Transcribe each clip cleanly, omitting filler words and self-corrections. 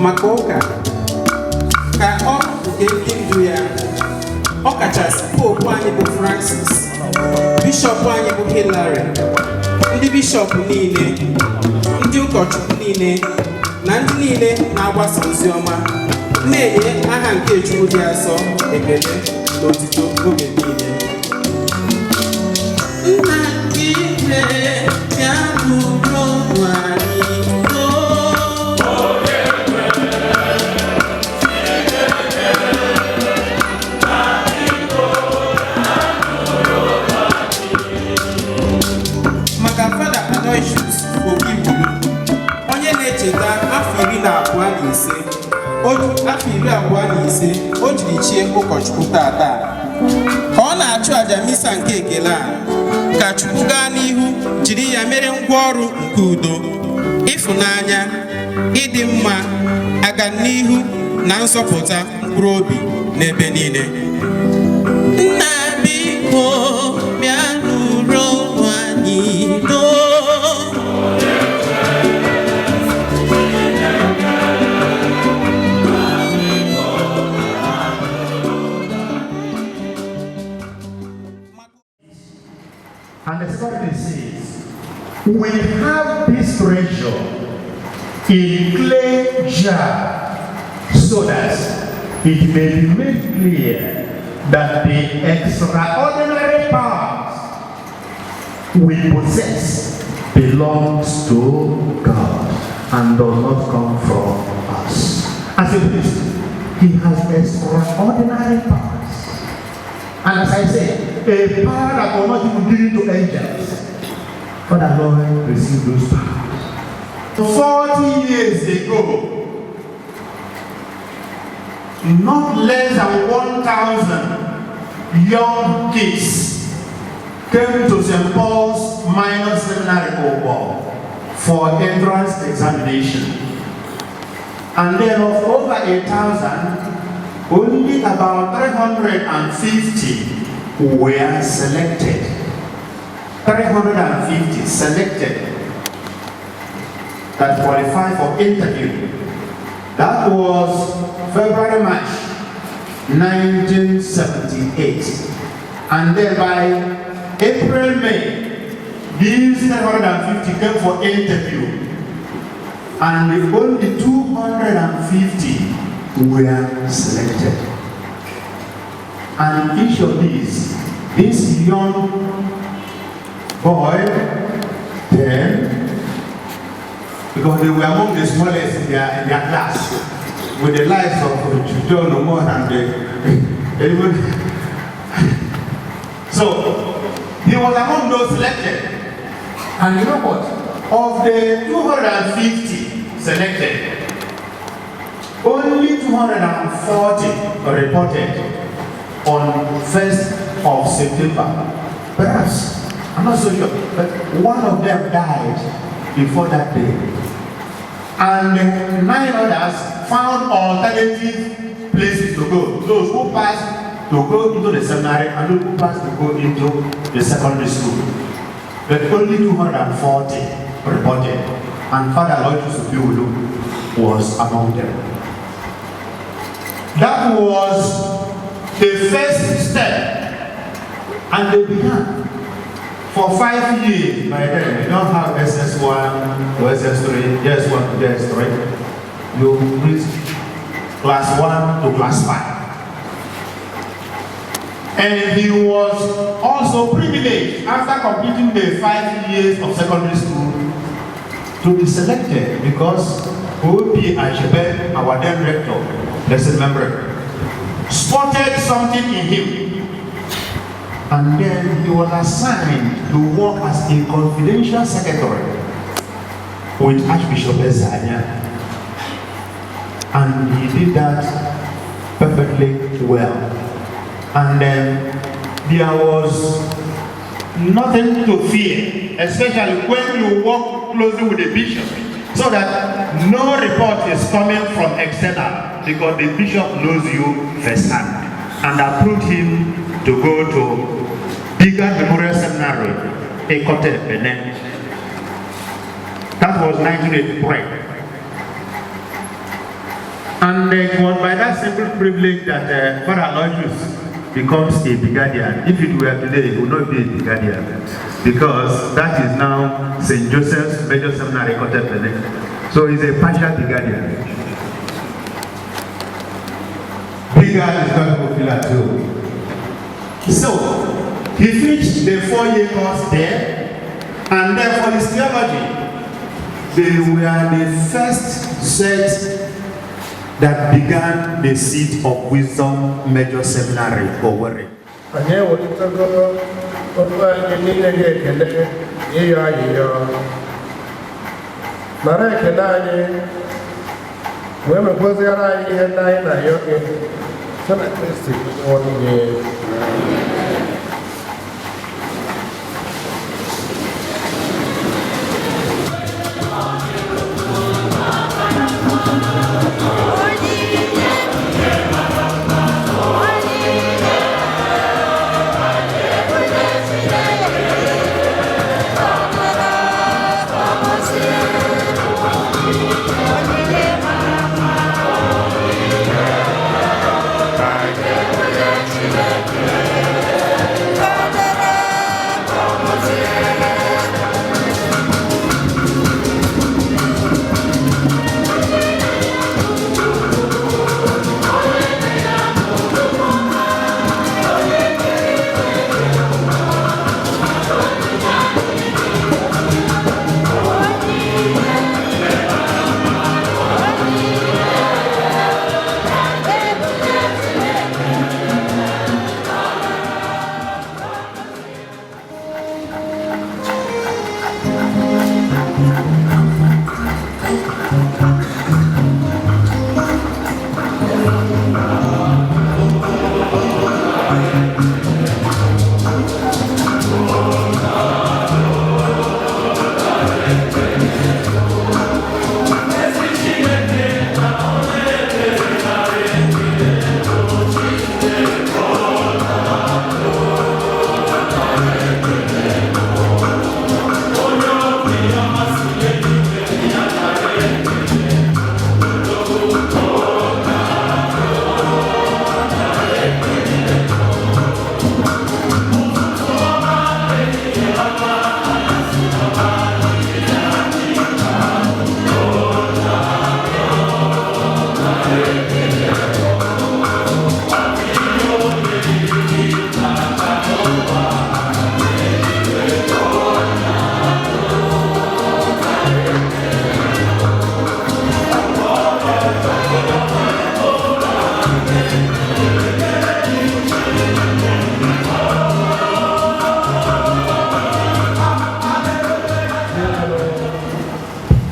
Maka ụka, ka ọrụ nke ndị ndu ya, ọkachasị Popu anyị bụ Francis, Bishọp anyị bụ Hilary, ndị bishọp niile, ndị ụkọchukwu niile na ndị niile na-agbasa ozi ọma na-enye aha nke Chukwu dị asọ ekele na otito oge niile. Nna nke igwe, bịa nụrụ olu anyị. Oo. Maka Fada Aloysius Obigbulu, onye na-echeta afọ 25 afọ 25 o jiri chie ụkọchukwu tata, ka ọ na-achụ àjà misa nke ekele a, ka Chukwu gaa n'ihu jiri ya mere ngwaọrụ nke udo, ịfụnanya, ịdị mma, agamnihu na nzọpụta mkpụrụ obi n'ebe niile. Nna, biko bịa nụrụ olu anyị doo. And the second thing says, we have this treasure in clay jar so that it may be made clear that the extraordinary powers we possess belongs to God and does not come from us. As a priest, he has extraordinary powers. And as I say, a power that was not even given to angels. Father Lloyd received those powers. 40 years ago, not less than 1,000 young kids came to St. Paul's Minor Seminary, Obo, for entrance examination. And then of over 1,000, only about 350 were selected. 350 selected that qualified for interview. That was February, March 1978. And then by April, May, these 350 came for interview. And only 250 were selected. And each of these, this young boy, then, because they were among the smallest in their class, with the likes of John Omar and the, even, so he was among those selected. And you know what? Of the 250 selected, only 240 reported on 1st of September. Perhaps, I'm not so sure, but one of them died before that day. And nine others found alternative places to go. Those who passed to go into the seminary and those who passed to go into the secondary school. But only 240 reported, and Father Aloysius Obiwulu was among them. That was the first step, and they began. For 5 years, by then, you don't have SS1 to SS3, JS1 to JS3. You reach class 1 to class 5. And he was also privileged, after completing the 5 years of secondary school, to be selected because O.P. Achebe, our then rector, blessed memory, spotted something in him. And then he was assigned to work as a confidential secretary with Archbishop Ezeanya. And he did that perfectly well. And then there was nothing to fear, especially when you work closely with the bishop, so that no report is coming from external, because the bishop knows you firsthand and approved him to go to Bigard Memorial Seminary, Ikot Ekpene. That was 1983. And it was by that simple privilege that Father Aloysius becomes a brigadier. If it were today, he would not be a brigadier, because that is now St. Joseph's Major Seminary, Kotepele. So he's a partial brigadier. Brigade is not popular too. So he finished the 4-year course there, and then for his theology, they were the first set that began the Seat of Wisdom Major Seminary, Owerri. Anyị ewelitego olu anyị n'inye gị ekele na ịyọ ayịyọ. Nara ekele anyị wee mekwaziara anyị ihe ndị anyị na-ayọ gị site na Kristi onye nwe anyị.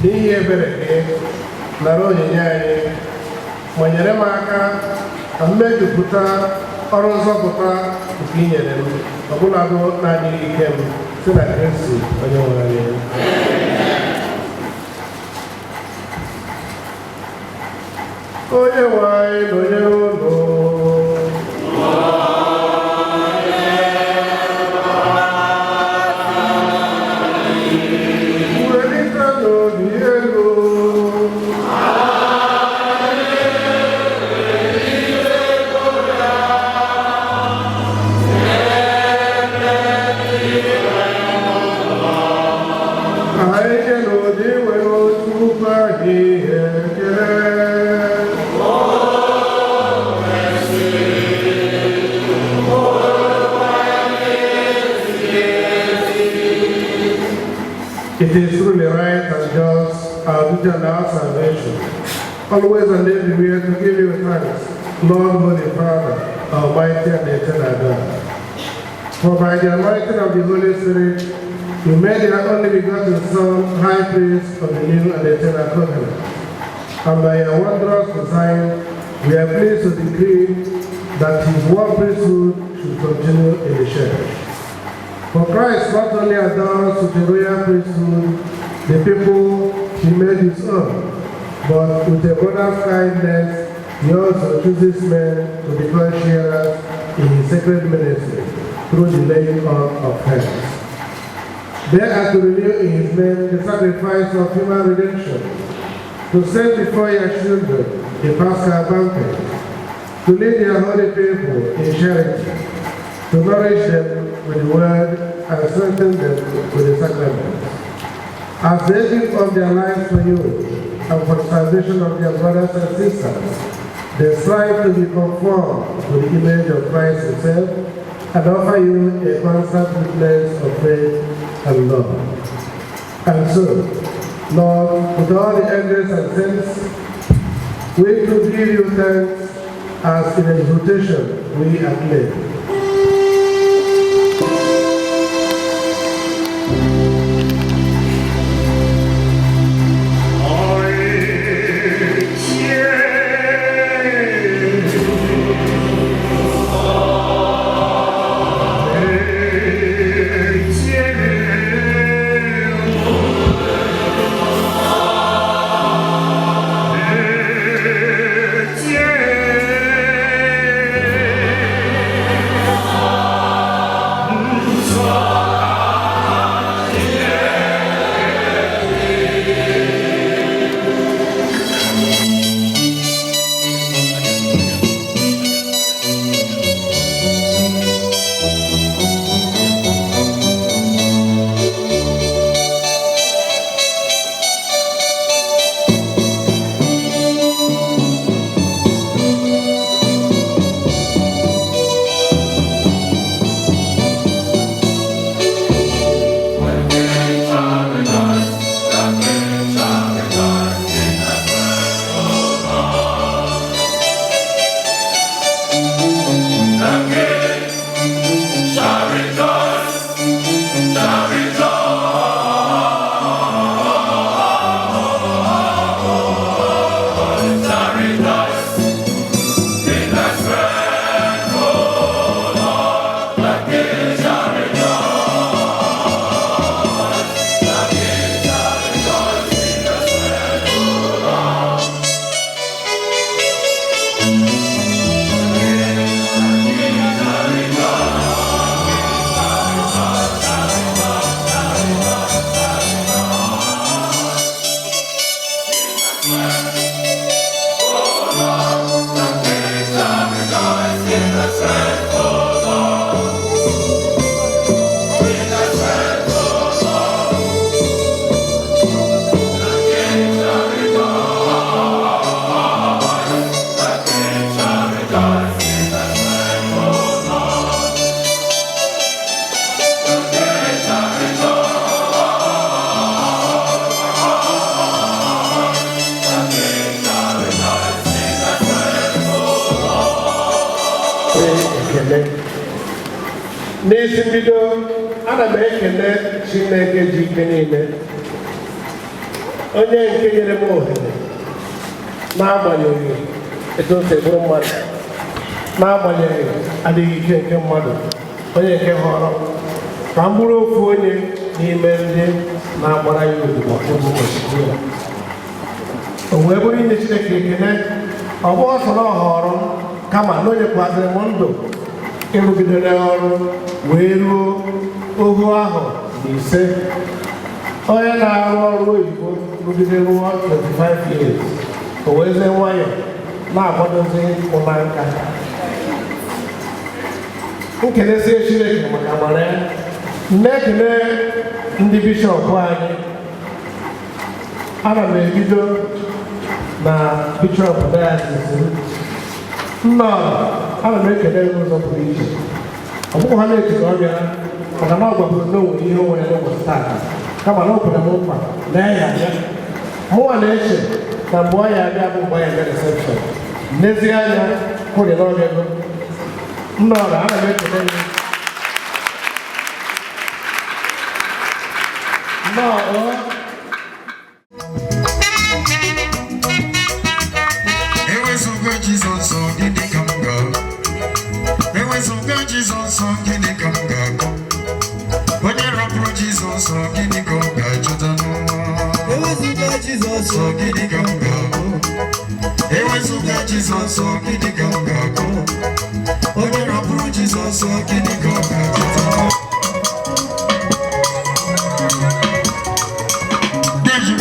N'ihi ebere gị, nara onyinye anyị ma nyere m aka ka m mejupụta ọrụ nzọpụta nke i nyere m, ọbụladị naanị ike m, site na Kristi onye nwe anyị. Onye nwe anyị nọnyere unu. Welitenụ obi elu. Anyị je n'ụdị nwere otu ukwu anyị ekele. It is truly right and just, our duty and our salvation, always and everywhere to give you thanks, Lord, Holy Father, Almighty and eternal God. For by the anointing of the Holy Spirit, you made your only begotten Son, High Priest of the new and eternal covenant. And by your wondrous design, we are pleased to decree that his one priesthood should continue in the church. For Christ not only adorns with the royal priesthood the people he made his own, but with a brother's kindness, he also chooses men to become sharers in his sacred ministry through the laying on of hands. They are to renew in his name the sacrifice of human redemption, to set before your children the Paschal banquet, to lead your holy people in charity, to nourish them with the word and strengthen them with the sacraments. As they give up their lives for you and for the salvation of their brothers and sisters, they strive to be conformed to the image of Christ himself and offer you a constant witness of faith and love. And so, Lord, with all the angels and saints, we to give you thanks as in exultation we acclaim. Ekele n'isi mbido, ana m ekele Chineke ji ike niile, onye nke nyere m ohere, n'agbanyeghị etu o si bụrụ mmadụ, n'agbanyeghị adịghị ike nke mmadụ, onye nke họrọ ka m bụrụ ofu onye n'ime ndị na-agbara ya odibo ụbọchị ya. O wee bụrụ inye Chineke ekele. Ọ bụ ọsọ na ọ họrọ m, kama na o nyekwazịrị m ndụ ịrụgidere ọrụ wee ruo 45. Onye na-arụ ọrụ oyibo rụgide ruo 25 years, o wezie nwayọ na-akwadozi ụla nka. Nkelesie Chineke maka amara ya. Na-ekele ndị bishọp anyị. Ana m ebido na bishọp diocese m. Nnọọ, ana m ekele gị n'ụzọ pụrụ iche. Ọ bụghị ha na-etu ka ọ bịara, maka na ọ gwaburu na o nwere ihe o nwere n'ụbọchị taata, kama na o kwere m nkwa na ya abịa. Mụnwa na-eche na mgbe ọ ya abịa bụ mgbe ọ ya eme reception. N'ezie anya kwụrị na ọbịago. Nnọọ, ana m ekele gị. Nnọọ o. Ewezuga Jizọs, gịnị ka m ga-abụ? Ewezuga Jizọs, gịnị ka m ga-akọ? Onye rapụrụ Jizọs, gịnị ka ọ ga-achọta n'ụwa? Ewezuga Jizọs, Gịnị ka m ga-abụ? Ewezuga Jizọs, gịnị ka m ga-akọ? Onye rapụrụ Jizọs, gịnị ka ọ ga-achọta n'ụwa? Deji.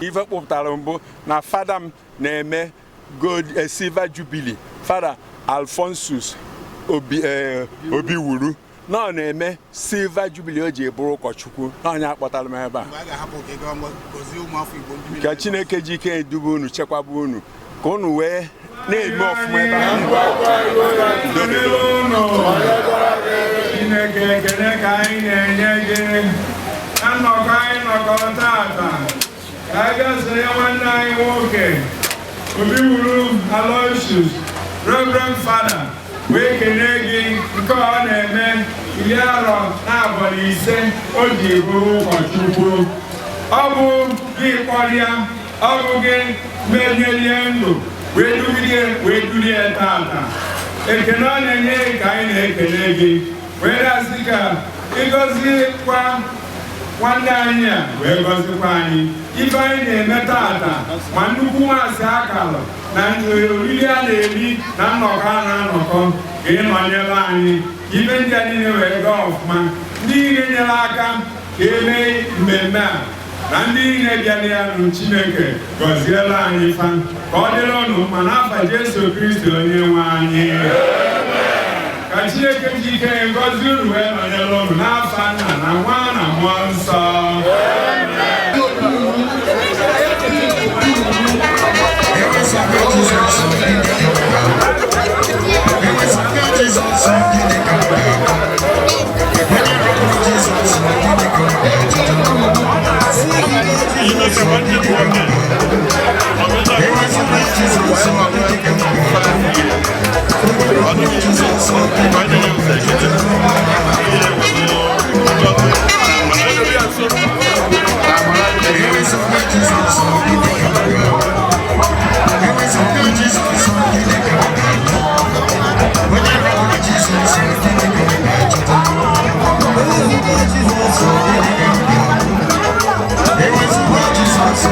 Ife kpụpụtara mbụ na fada m na-eme gold silver jubilee. Fada Alphonsus Obi Obiwuru na ọ na-eme silver jubilee o ji bụrụ ụkọchukwu na onye akpọtara m ebe a. Mgbe a ga-ahapụ ka ị gaa gọzie ụmụafọ Igbo ndị bi Ka Chineke ji ike edube unu, chekwaba unu, ka unu wee na-eme ọfụma ebe ahụ. Udo dịrị unu. Chineke, ekele ka anyị na-enye gị na nnọkọ anyị nọkọrọ tata ka anyị bịa sonye nwanne anyị nwoke Obiwuru Aloysius, Reverend Father, wee kelee gị nke ọ na-eme 25 o ji bụrụ ụkọchukwu. Ọ bụ gị kpọrịa, ọ bụ gị menyelie ndụ wee dugide wee dulie tata. Ekele ọ na-enye gị ka anyị na-ekele gị, wee na-asị ka ịgọzikwa nwanne anyị a, wee gọzikwa anyị. Ife anyị na-eme tata, ma nnukwu mass akalụ na oriri a na-eri na nnọkọ a na-anọkọ, ka ị nọnyere anyị, ife ndị a niile wee gaa ọfụma. Ndị niile nyere aka ka emee mmemme a na ndị niile bịara ya nụ, Chineke gọziela anyị fa, ka ọ dịrị ụnụ mma n'afa Jesu Kristi onye nwe anyị. Ka Chineke ji ike ngọzi unu wee nọnyere ụnụ n'afa Nna na Nwa na Mmụọ Nsọ. Ewezuga Jizọs, gịnị ka m ga-abụ? Ewezuga Jizọs, gịnị ka m ga-abụ? Onye rapụrụ Jizọs, gịnị ka ọ ga-achọta? Jizọs, gịnị ka m ga-abụ? Ewezuga Jizọs, gịnị ka m ga-abụ? Onye rapụrụ Jizọs, gịnị ka ọ ga-achọta? Ewezuga Jizọs, gịnị ka m ga-abụ? Ewezuga Jizọs, gịnị ka m ga-abụ? Onye rapụrụ Jizọs, gịnị ka ọ ga-achọta? Gịnị ka m ga-abụ? Ewezuga Jizọs,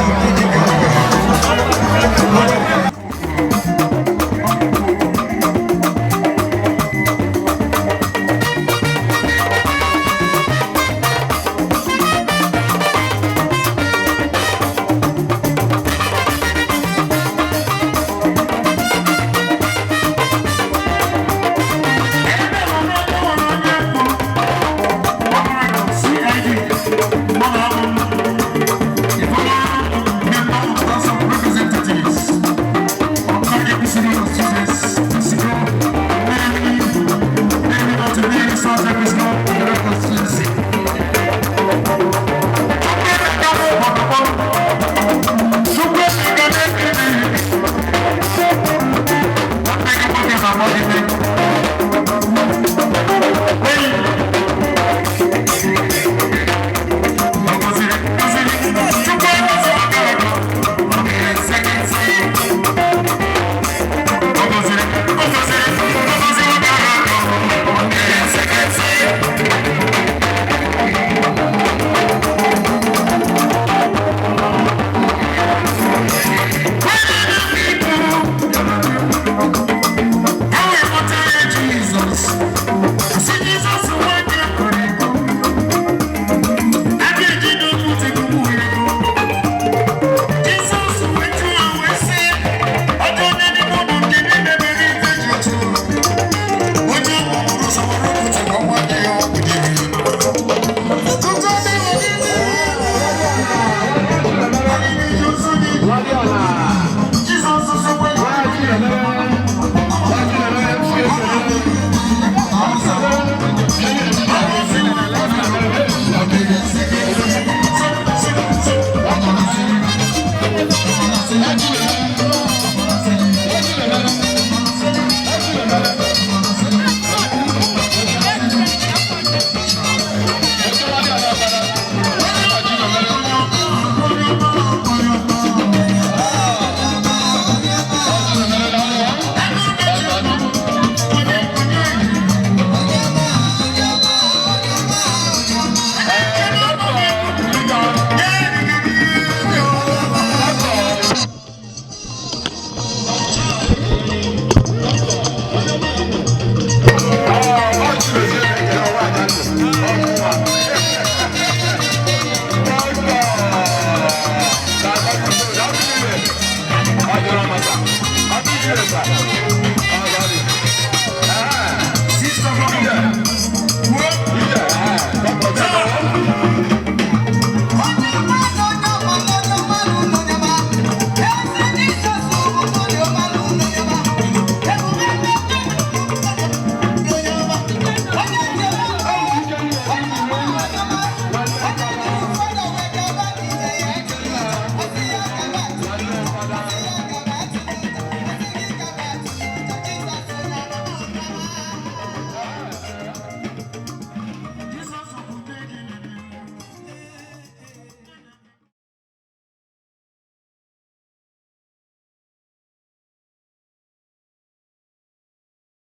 Tata.